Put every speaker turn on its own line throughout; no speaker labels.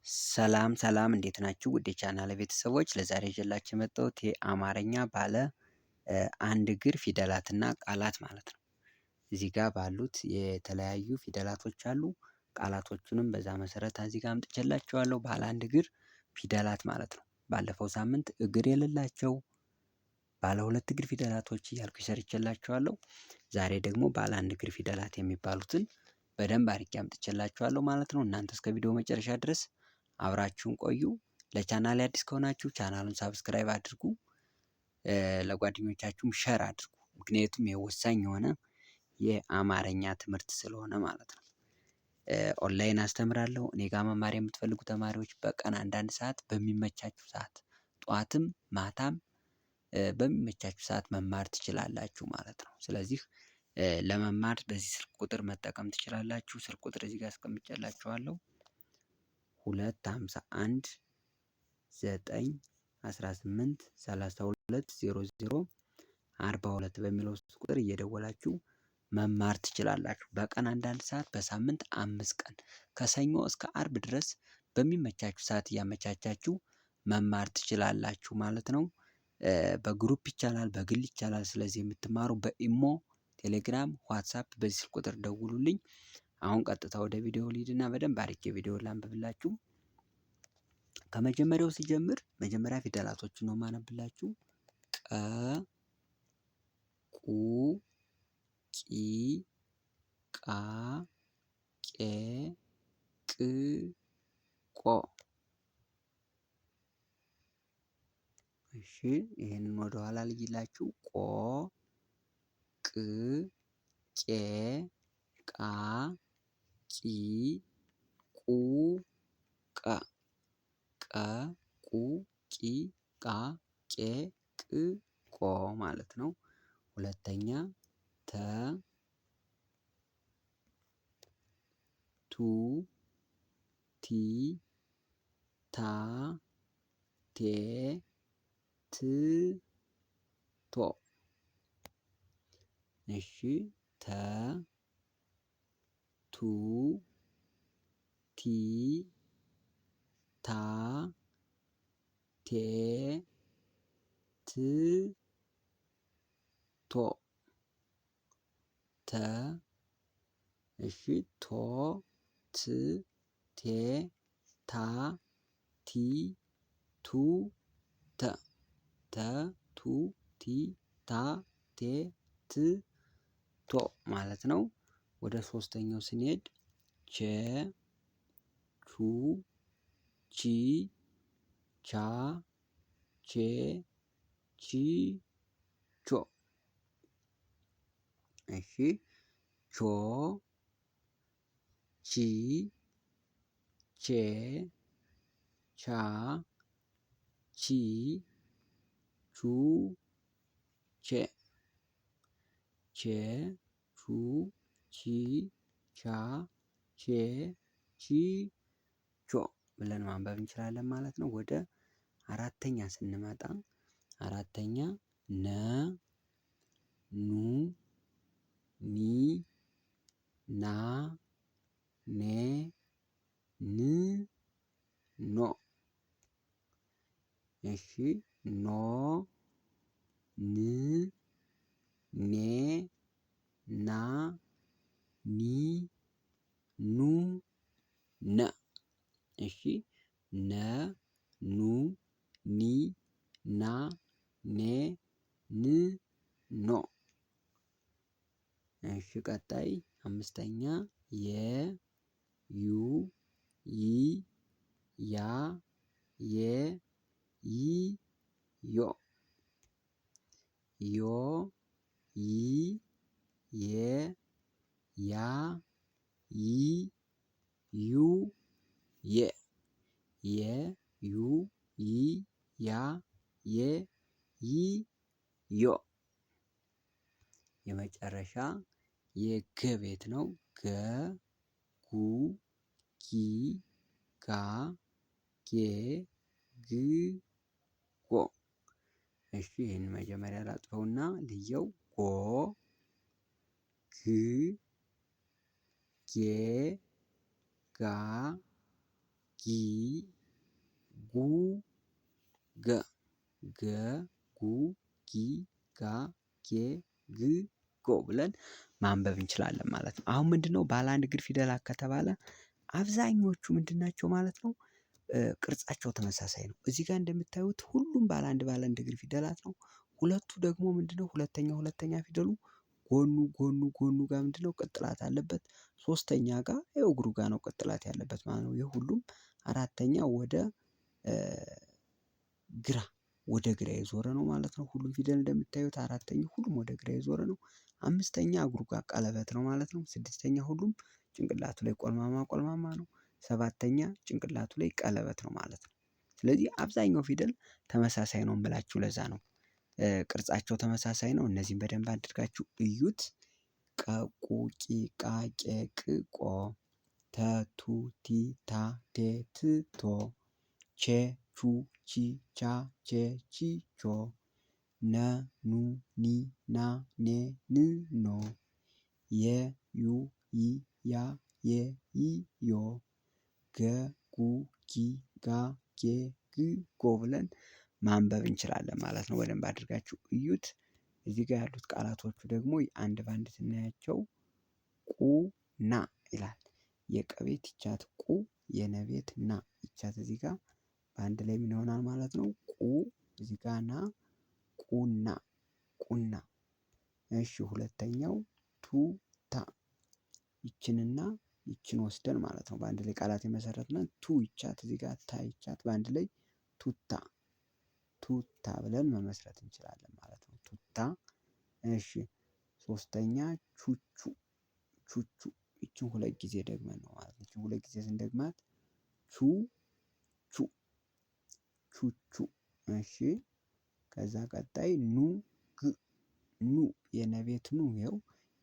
ሰላም ሰላም እንዴት ናችሁ? ውድ የቻናል ቤተሰቦች ለዛሬ ይዤላችሁ የመጣሁት የአማርኛ ባለ አንድ እግር ፊደላትና ቃላት ማለት ነው። እዚህ ጋር ባሉት የተለያዩ ፊደላቶች አሉ። ቃላቶቹንም በዛ መሰረት እዚህ ጋር አምጥቼላችኋለሁ። ባለ አንድ እግር ፊደላት ማለት ነው። ባለፈው ሳምንት እግር የሌላቸው ባለ ሁለት እግር ፊደላቶች እያልኩ ሰርቼላችኋለሁ። ዛሬ ደግሞ ባለ አንድ እግር ፊደላት የሚባሉትን በደንብ አድርጌ አምጥቼላችኋለሁ ማለት ነው። እናንተ እስከ ቪዲዮ መጨረሻ ድረስ አብራችሁን ቆዩ። ለቻናል አዲስ ከሆናችሁ ቻናሉን subscribe አድርጉ፣ ለጓደኞቻችሁም share አድርጉ። ምክንያቱም የወሳኝ የሆነ የአማርኛ ትምህርት ስለሆነ ማለት ነው። ኦንላይን አስተምራለሁ። እኔ ጋር መማር የምትፈልጉ ተማሪዎች በቀን አንዳንድ ሰዓት በሚመቻችሁ ሰዓት ጠዋትም ማታም በሚመቻችሁ ሰዓት መማር ትችላላችሁ ማለት ነው። ስለዚህ ለመማር በዚህ ስልክ ቁጥር መጠቀም ትችላላችሁ። ስልክ ቁጥር እዚህ ጋር አስቀምጬላችኋለሁ። 251 9 18 32 00 42 በሚለው ቁጥር እየደወላችሁ መማር ትችላላችሁ። በቀን አንዳንድ ሰዓት በሳምንት 5 ቀን ከሰኞ እስከ አርብ ድረስ በሚመቻችሁ ሰዓት እያመቻቻችሁ መማር ትችላላችሁ ማለት ነው። በ group ይቻላል፣ በግል ይቻላል። ስለዚህ የምትማሩ በኢሞ፣ ቴሌግራም፣ ዋትሳፕ በዚህ ስልክ ቁጥር ደውሉልኝ። አሁን ቀጥታ ወደ ቪዲዮ ልሂድና በደንብ አድርጌ ቪዲዮ ላንብብላችሁ። ከመጀመሪያው ሲጀምር መጀመሪያ ፊደላቶችን ነው የማነብላችሁ። ቀ ቁ ቂ ቃ ቄ ቅ ቆ። እሺ ይህንን ወደኋላ ልይላችሁ። ቆ ቅ ቄ ቃ ቂ ቁ ቀ ቀ ቁ ቂ ቃ ቄ ቅ ቆ ማለት ነው። ሁለተኛ ተ ቱ ቲ ታ ቴ ት ቶ። እሺ ተ ቱ ቲ ታ ቴ ት ቶ ተ እሺ ቶ ት ቴ ታ ቲ ቱ ተ ተ ቱ ቲ ታ ቴ ት ቶ ማለት ነው። ወደ ሶስተኛው ስንሄድ ቼ ቹ ቺ ቻ ቼ ቺ ቾ። እሺ ቾ ቺ ቼ ቻ ቺ ቹ ቼ ቼ ቹ ቺ ቻ ቼ ቺ ቾ ብለን ማንበብ እንችላለን ማለት ነው። ወደ አራተኛ ስንመጣ አራተኛ ነ ኑ ኒ ና ኔ ን ኖ። እሺ ኖ ን ኔ ና ኒ ኑ ነ። እሺ ነ ኑ ኒ ና ኔ ን ኖ። እሺ ቀጣይ አምስተኛ የ ዩ ይ ያ የ ይ ዮ ዮ ይ የ ያ ይ ዩ የ የ ዩ ይ ያ የ ይ ዮ። የመጨረሻ የገ ቤት ነው። ገ ጉ ጊ ጋ ጌ ግ ጎ። እሺ ይህን መጀመሪያ ላጥፈውና ልየው። ጎ ግ ጌ ጋ ጌ ጊ ጉ ገ ገ ጉ ጊ ጋ ጌ ግ ጎ ብለን ማንበብ እንችላለን ማለት ነው። አሁን ምንድነው ባለ አንድ እግር ፊደላት ከተባለ አብዛኞቹ ምንድን ናቸው ማለት ነው? ቅርጻቸው ተመሳሳይ ነው። እዚህ ጋር እንደምታዩት ሁሉም ባለ አንድ ባለ አንድ እግር ፊደላት ነው። ሁለቱ ደግሞ ምንድነው ሁለተኛ ሁለተኛ ፊደሉ ጎኑ ጎኑ ጎኑ ጋር ምንድነው ቅጥላት አለበት። ሶስተኛ ጋር ይኸው እግሩ ጋር ነው ቅጥላት ያለበት ማለት ነው። የሁሉም አራተኛ ወደ ግራ ወደ ግራ የዞረ ነው ማለት ነው። ሁሉም ፊደል እንደምታዩት አራተኛ ሁሉም ወደ ግራ የዞረ ነው። አምስተኛ እግሩ ጋር ቀለበት ነው ማለት ነው። ስድስተኛ ሁሉም ጭንቅላቱ ላይ ቆልማማ ቆልማማ ነው። ሰባተኛ ጭንቅላቱ ላይ ቀለበት ነው ማለት ነው። ስለዚህ አብዛኛው ፊደል ተመሳሳይ ነው የምላችሁ ለዛ ነው። ቅርጻቸው ተመሳሳይ ነው። እነዚህን በደንብ አድርጋችሁ እዩት። ቀ ቁ ቂ ቃ ቄ ቅ ቆ ተ ቱ ቲ ታ ቴ ት ቶ ቼ ቹ ቺ ቻ ቼ ቺ ቾ ነ ኑ ኒ ና ኔ ን ኖ የ ዩ ይ ያ የ ይ ዮ ገ ጉ ጊ ጋ ጌ ግ ጎ ብለን ማንበብ እንችላለን ማለት ነው። በደንብ አድርጋችሁ እዩት። እዚህ ጋር ያሉት ቃላቶቹ ደግሞ አንድ በአንድ ስናያቸው ቁና ይላል። የቀቤት ይቻት ቁ የነቤት ና ይቻት እዚህ ጋር በአንድ ላይ ምን ይሆናል ማለት ነው? ቁ እዚህ ጋር ና ቁና ቁና። እሺ ሁለተኛው ቱታ ይችንና ይችን ወስደን ማለት ነው በአንድ ላይ ቃላት የመሰረትነው ቱ ይቻት እዚህ ጋር ታ ይቻት በአንድ ላይ ቱታ ቱታ ብለን መመስረት እንችላለን ማለት ነው። ቱታ። እሺ ሶስተኛ ቹቹ ቹቹ ይችን ሁለት ጊዜ ደግመን ነው ማለት ነው። ይችን ሁለት ጊዜ ስንደግማት ቹ ቹ ቹቹ። እሺ ከዛ ቀጣይ ኑ ግ ኑ የነቤት ኑ ይኸው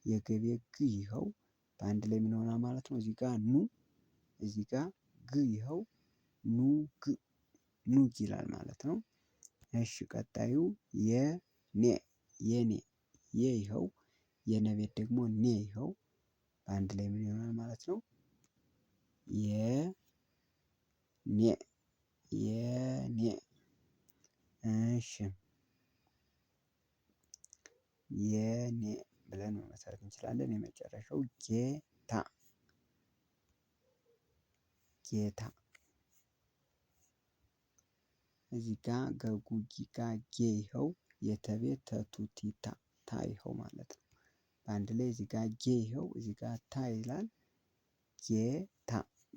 የገቤት ግ ይኸው በአንድ ላይ ምን ይሆናል ማለት ነው። እዚህ ጋር ኑ እዚህ ጋር ግ ይኸው ኑ ግ ኑግ ይላል ማለት ነው። እሺ ቀጣዩ የኔ የኔ የ ይኸው የነቤት ደግሞ ኔ ይኸው በአንድ ላይ ምን ይሆናል ማለት ነው? የ ኔ የኔ። እሺ የኔ ብለን መመሰረት እንችላለን። የመጨረሻው ጌታ ጌታ። እዚህ ጋ ገጉ ጊ ጋ ጌ ይኸው የተቤት ተቱቲታ ታ ይኸው ማለት ነው። በአንድ ላይ እዚህ ጋ ጌ ይኸው እዚህ ጋ ታ ይላል። ጌታ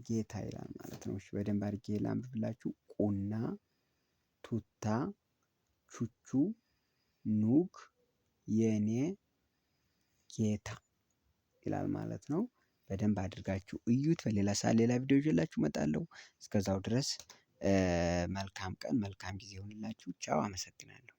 ጌታ ይላል ማለት ነው። እሺ በደንብ አድርጌ ላንብብላችሁ። ቁና ቱታ ቹቹ ኑግ የኔ ጌታ ይላል ማለት ነው። በደንብ አድርጋችሁ እዩት። በሌላ ሰዓት ሌላ ቪዲዮ ይዤላችሁ እመጣለሁ። እስከዛው ድረስ መልካም ቀን መልካም ጊዜ ይሁንላችሁ። ቻው፣ አመሰግናለሁ።